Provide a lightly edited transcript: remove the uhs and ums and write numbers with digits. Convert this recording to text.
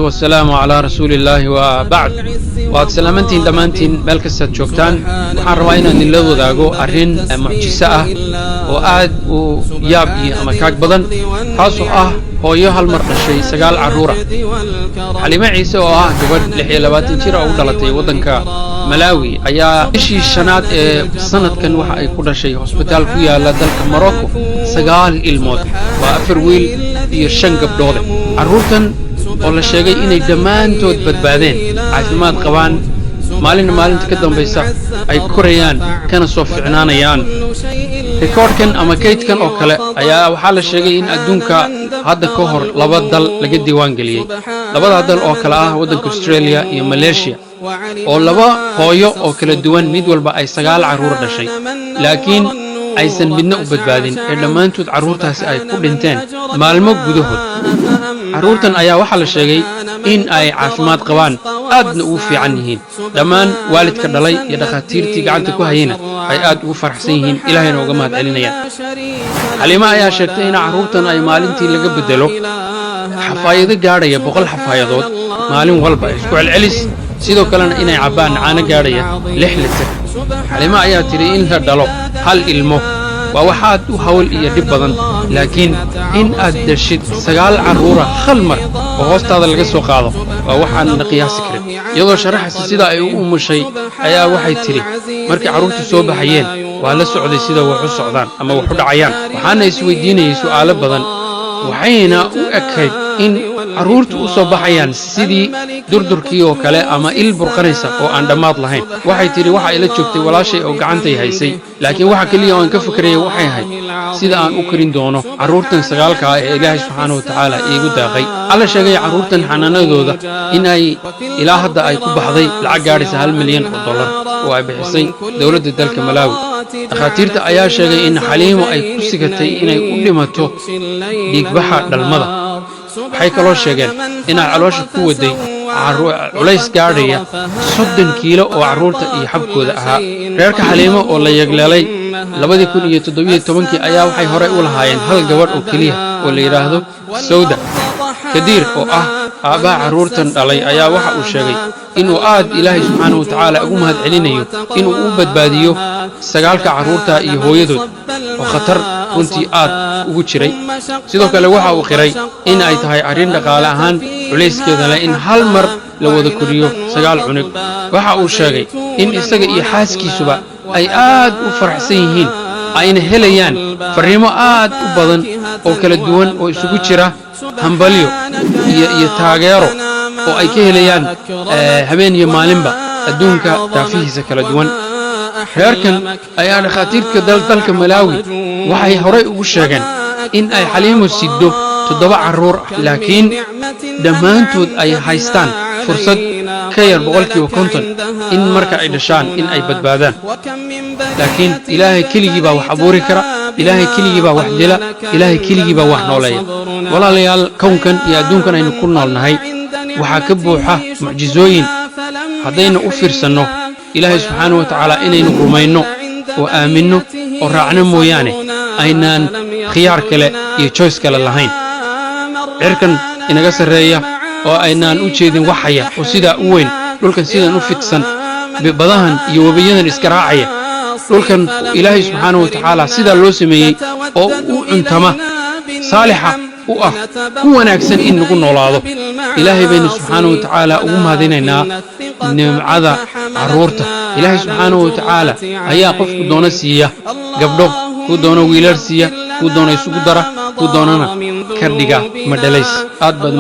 Wasalaamu calaa rasuuli Illaahi wa bacd. Waad salaamantihiin dhammaantiin meel kastaad joogtaan. Waxaan rabaa inaan idinla wadaago arrin mucjiso ah oo aad u yaab iyo ama kaag badan, taasoo ah hooyo hal mar dhashay sagaal carruura. Xaliimo Ciise oo ah gabadh 26 jir oo u dhalatay waddanka Malaawi ayaa bishii shanaad ee sanadkan waxa ay ku dhashay hosbitaal ku yaala dalka Morocco sagaal ilmood, waa afar wiil iyo shan gabdhoode. Carruurtan oo la sheegay inay dhammaantood badbaadeen, caafimaad qabaan, maalinna maalinta ka dambaysa ay korayaan kana soo ficnaanayaan. Rikoodhkan ama kaydkan oo kale ayaa waxaa la sheegay in adduunka hadda ka hor laba dal laga diiwaan geliyey, labadaa dal oo kale ah waddanka Australia iyo Malaysia, oo laba hooyo oo kala duwan mid walba ay sagaal carruur dhashay, laakiin aysan midna u badbaadin ee dhammaantood carruurtaasi ay ku dhinteen maalmo gudahood. Carruurtan ayaa waxaa la sheegay in ay caafimaad qabaan, aadna ugu fiican yihiin. Dhammaan waalidka dhalay iyo dhakhaatiirtii gacanta ku hayeyna ay aad ugu faraxsan yihiin, Ilaahayna uga mahad celinayaan. Xaliimo ayaa sheegtay in carruurtan ay maalintii laga beddelo xafaayado gaadhaya 100 xafaayadood maalin walba isku celcelis, sidoo kalena inay cabbaan caano gaadhaya 6 litir. Xaliimo ayaa tidhi in la dhalo hal ilmo waa wax aad u hawl iyo dhib badan, laakiin in aad dhashid sagaal carruura hal mar oo hoostaada laga soo qaado waa waxaan la qiyaasi karin. Iyadoo sharaxaysa sida ay u umushay ayaa waxay tidhi: "Markay carruurtu soo baxayeen waa la socday sida wax u socdaan ama wax u dhacayaan, waxaana isweydiinayay su'aalo badan, waxayna u ekayd in carruurtu u soo baxayaan sidii durdurkii oo kale ama il burqanaysa oo aan dhammaad lahayn." Waxay tidhi: "Waxa ila joogtay walaashay oo gacantay haysay, laakiin waxa keliya oo aan ka fikrayay waxay ahayd sida aan u korin doono carruurtan sagaalka ah ee Ilaahay subxaana wa tacaala iigu daaqay." Alla sheegay carruurtan xanaanadooda in ay ilaa hadda ay ku baxday lacag gaadhaysa $1 milyan oo ay bixisay dowladda dalka Malaawi. Dhakhaatiirta ayaa sheegay in Xaliimo ay ku sigatay inay u dhimato dhiigbaxa dhalmada. Waxay kaloo sheegeen inay caloosha ku waday culays gaadhaya 30 kiilo oo carruurta iyo xabkooda ahaa. Reerka Xaliimo oo la yegleelay 2017-kii ayaa waxay horey u lahaayeen hal gabadh oo keliya oo la yidhaahdo Sawda. Kadiir oo ah aabbaha carruurtan dhalay ayaa waxa uu sheegay inuu aad Ilaahay subxaana wa tacaala ugu mahad celinayo inuu u badbaadiyo sagaalka carruurta iyo hooyadood oo khatar runtii aad ugu jiray. Sidoo kale waxa uu qiray in ay tahay arrin dhaqaale ahaan culayskeeda leh in hal mar la wada koriyo sagaal cunug. Waxa uu sheegay in isaga iyo xaaskiisuba ay aad u faraxsan yihiin, ayna helayaan farriimo aad u badan oo kala duwan oo isugu jira hambalyo iyo taageero oo ay ka helayaan habeen iyo maalinba adduunka daafihiisa kala duwan. Reerkan ayaa dhakhaatiirta dalka Malaawi waxay horay ugu sheegeen in ay Xaliimo siddo toddoba carruur ah, laakiin dhammaantood ay haystaan fursad ka yar 50% in marka ay dhashaan in ay badbaadaan. Laakiin Ilaahay keligii baa wax abuuri kara, Ilaahay keligii baa wax dila, Ilaahay keligii baa wax nooleeya. Walaalayaal, kownkan iyo adduunkan aynu ku noolnahay waxaa ka buuxa mucjisooyin haddaynu u fiirsanno. Ilaahay subxaana wa tacaala inaynu rumayno oo aaminno oo raacno mooyaane aynaan khiyaar kale iyo choice kale lahayn. Cirkan inaga sarreeya oo aynaan u jeedin waxaya oo sidaa u weyn, dhulkan sidan u fidsan, badahan iyo webiyadan iska raacaya, dhulkan Ilaahay subxaana wa tacaala sidaa loo sameeyey oo u cuntama saalixa u ah, ku wanaagsan in lagu noolaado, Ilaahay baynu subxaana wa tacaala ugu mahadinaynaa nimcada carruurta. Ilaahay subxaana wa tacaala ayaa qofku doono siiya gabdho, kuu doono wiilal siiya, kuu doono isugu dara, kuu doonana ka dhiga madhalays. Aad baad